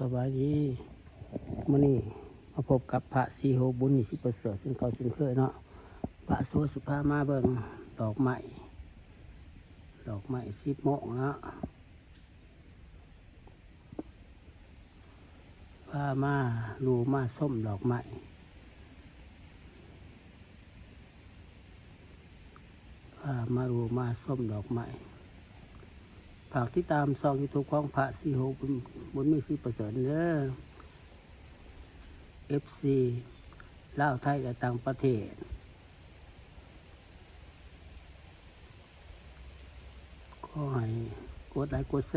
ສະບາຍດີ ມື້ນີ້ມາພົບກັບພະສີໂຫ ບຸນມີ ສີປະເສີດ ເຊັ່ນເກົ່າເຊັ່ນເຄີຍເນາະ. ພະສີໂຫຊິພາມາເບິ່ງດອກໄມ້ ດອກໄມ້ສິບໂມງເນາະ. ພາມາດູມາຊົມດອກໄມ້ ພາມາດູມາຊົມດອກໄມ້. ຝາກຕິດຕາມຊ່ອງຢູທູບຂອງພະສີໂຫ ບຸນ ບຸນມີ ສີປະເສີດເດີ ເອັຟຊີ ລາວ ໄທ ແລະ ຕ່າງປະເທດ. ຂໍໃຫ້ກົດໄລກົດແຊ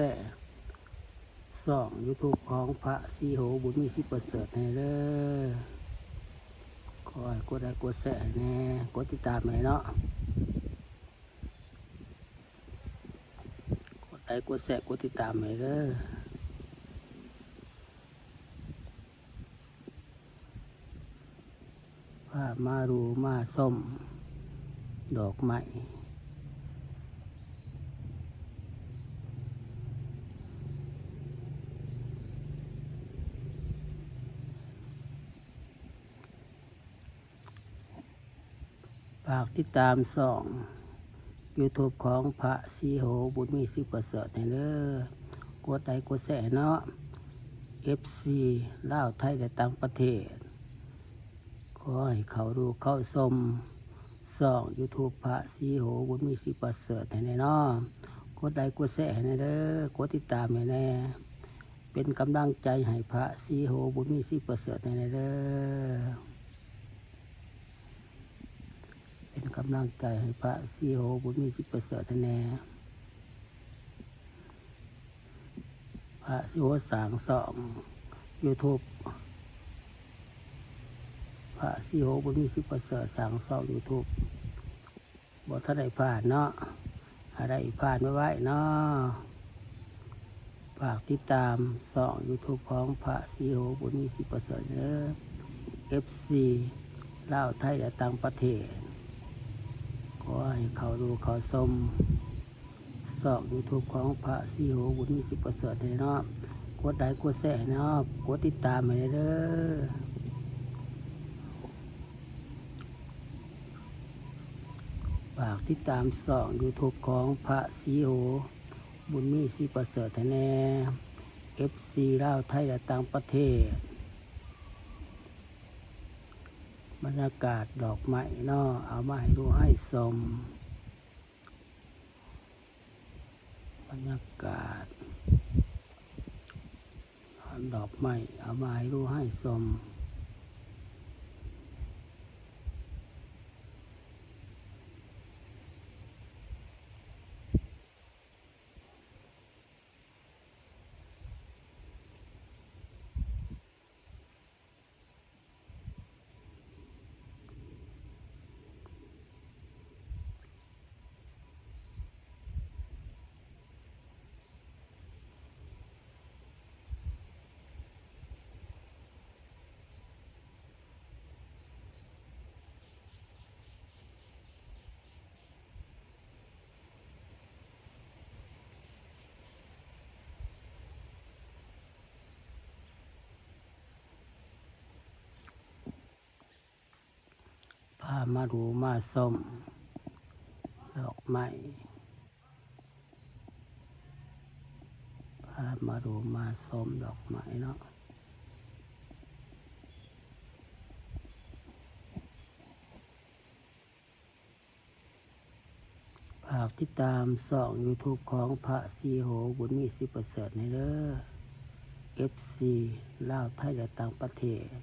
ຊ່ອງຢູທູບຂອງພະສີໂຫ ບຸນມີ ສີປະເສີດແດ່ເດີ. ຂໍໃຫ້ກົດໄລກົດແຊໃຫ້ແດ່ ກົດຕິດຕາມໃຫ້ເນາະ. ກົດໄລກົດແຊ ກົດຕິດຕາມໃຫ້ເດີ. ພາມາດູມາຊົມດອກໄມ້. ຝາກຕິດຕາມຊ່ອງຢູທູບຂອງພະສີໂຫ ບຸນມີ ສີປະເສີດແດ່ເດີ. ກົດໄລກົດແຊໃຫ້ເນາະ ເອັຟຊີ ລາວ ໄທ ແລະ ຕ່າງປະເທດ. ຂໍໃຫ້ເຂົ້າດູເຂົ້າຊົມຊ່ອງຢູທູບພະສີໂຫ ບຸນມີ ສີປະເສີດໃຫ້ແດ່ເນາະ. ກົດໄລກົດແຊໃຫ້ແດ່ເດີ ກົດຕິດຕາມໃຫ້ແດ່ ເປັນກຳລັງໃຈໃຫ້ພະສີໂຫ ບຸນມີ ສີປະເສີດແດ່ເດີ. ເປັນກຳລັງໃຈໃຫ້ພະສີໂຫ ບຸນມີ ສີປະເສີດແດ່. ພະສີໂຫສ້າງຊ່ອງຢູທູບ ພະສີໂຫ ບຸນມີ ສີປະເສີດ ສ້າງຊ່ອງຢູທູບ ບໍ່ທັນໄດ້ຜ່ານເນາະ ໃຫ້ໄດ້ຜ່ານໄວໆເນາະ. ຝາກຕິດຕາມຊ່ອງຢູທູບຂອງພະສີໂຫ ບຸນມີ ສີປະເສີດເດີ ເອັຟຊີ ລາວ ໄທ ແລະ ຕ່າງປະເທດ. ຂໍໃຫ້ເຂົ້າດູເຂົ້າຊົມ ຊ່ອງຢູທູບຂອງພະສີໂຫ ບຸນມີ ສີປະເສີດແດ່ເນາະ. ກົດໄລກົດແຊໃຫ້ເນາະ ກົດຕິດຕາມໃຫ້ແດ່ເດີ. ຝາກຕິດຕາມຊ່ອງຢູທູບຂອງພະສີໂຫ ບຸນມີ ສີປະເສີດໃຫ້ແດ່ ເອັຟຊີ ລາວ ໄທ ແລະ ຕ່າງປະເທດ. ບັນຍາກາດດອກໄມ້ເນາະ ເອົາມາໃຫ້ດູໃຫ້ຊົມ. ບັນຍາກາດດອກໄມ້ ເອົາມາໃຫ້ດູໃຫ້ຊົມ. ພາມາດູມາຊົມດອກໄມ້ ພາມາດູມາຊົມດອກໄມ້ເນາະ. ຝາກຕິດຕາມຊ່ອງຢູທູບຂອງພະສີໂຫ ບຸນມີ ສີປະເສີດແດ່ເດີ ເອັຟຊີ ລາວ ໄທ ແລະ ຕ່າງປະເທດ.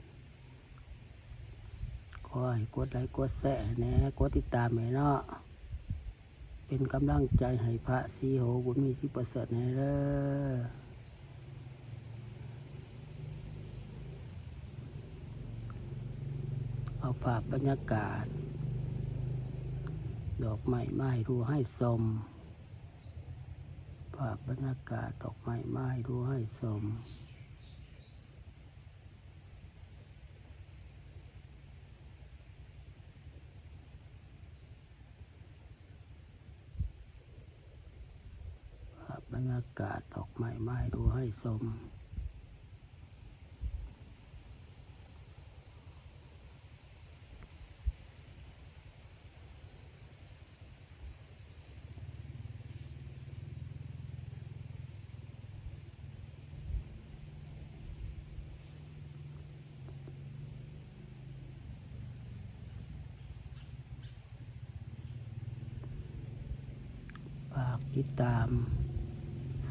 ຂໍໃຫ້ກົດໄລກົດແຊໃຫ້ແດ່ ກົດຕິດຕາມໃຫ້ເນາະ ເປັນກຳລັງໃຈໃຫ້ພະສີໂຫ ບຸນມີ ສີປະເສີດແດ່ເດີ. ເອົາພາບບັນຍາກາດດອກໄມ້ມາໃຫ້ດູໃຫ້ຊົມ ພາບບັນຍາກາດດອກໄມ້ມາໃຫ້ດູໃຫ້ຊົມ. ພາບບັນຍາກາດດອກໄມ້ມາໃຫ້ດູໃຫ້ຊົມ. ຕິດຕາມ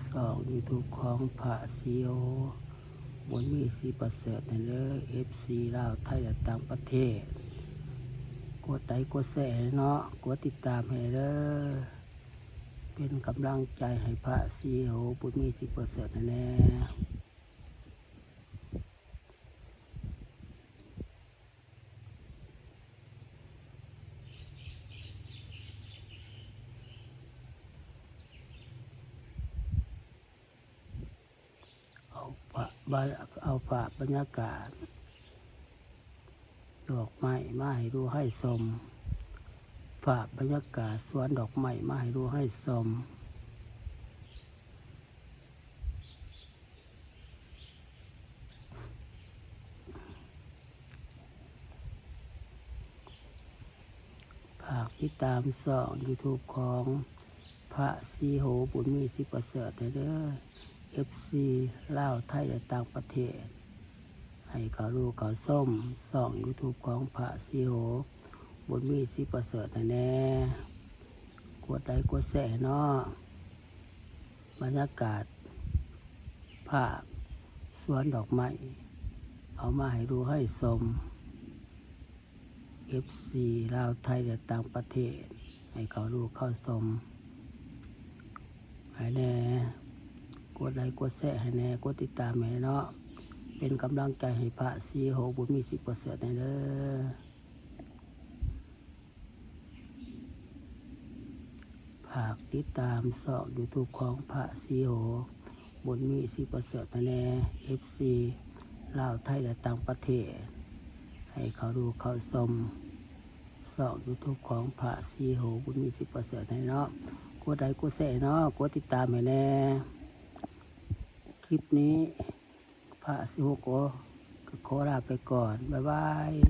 ຊ່ອງ YouTube ຂອງພະສີໂຫ ບຸນມີ ສີປະເສີດ ແດ່ເດີ ເອັຟຊີ ລາວ ໄທ ແລະ ຕ່າງປະເທດ. ກົດໄລກົດແຊໃຫ້ເນາະ, ກົດຕິດຕາມໃຫ້ເດີ ເປັນກຳລັງໃຈໃຫ້ພະສີໂຫ ບຸນມີ ສີປະເສີດ ແດ່. ເອົາພາບ ເອົາພາບບັນຍາກາດດອກໄມ້ມາໃຫ້ດູໃຫ້ຊົມ, ພາບບັນຍາກາດສວນດອກໄມ້ມາໃຫ້ດູໃຫ້ຊົມ. ຝາກຕິດຕາມຊ່ອງ YouTube ຂອງພະສີໂຫ ບຸນມີ ສີປະເສີດ ແດ່ເດີ ເອັຟຊີ ລາວ ໄທ ແລະ ຕ່າງປະເທດ. ໃຫ້ເຂົ້າດູເຂົ້າຊົມຊ່ອງ YouTube ຂອງພະສີໂຫ ບຸນມີ ສີປະເສີດ ແດ່. ກົດໄລກົດແຊໃຫ້ເນາະ. ບັນຍາກາດພາບສວນດອກໄມ້ ເອົາມາໃຫ້ດູໃຫ້ຊົມ. ເອັຟຊີ ລາວ ໄທ ແລະ ຕ່າງປະເທດ ໃຫ້ເຂົ້າດູເຂົ້າຊົມໃຫ້ແດ່, ກົດໄລກົດແຊໃຫ້ແດ່, ກົດຕິດຕາມໃຫ້ເນາະ, ເປັນກຳລັງໃຈໃຫ້ພະສີໂຫ ບຸນມີ ສີປະເສີດ ແດ່ເດີ. ຝາກຕິດຕາມຊ່ອງ YouTube ຂອງພະສີໂຫ ບຸນມີ ສີປະເສີດ ແດ່ ເອັຟຊີ ລາວ ໄທ ແລະ ຕ່າງປະເທດ. ໃຫ້ເຂົ້າດູເຂົ້າຊົມຊ່ອງ YouTube ຂອງພະສີໂຫ ບຸນມີ ສີປະເສີດ ແດ່ເນາະ. ກົດໄລກົດແຊເນາະ, ກົດຕິດຕາມໃຫ້ແດ່. ຄລິບນີ້ພະສີໂຫກໍຂໍລາໄປກ່ອນ. ບາຍບາຍ.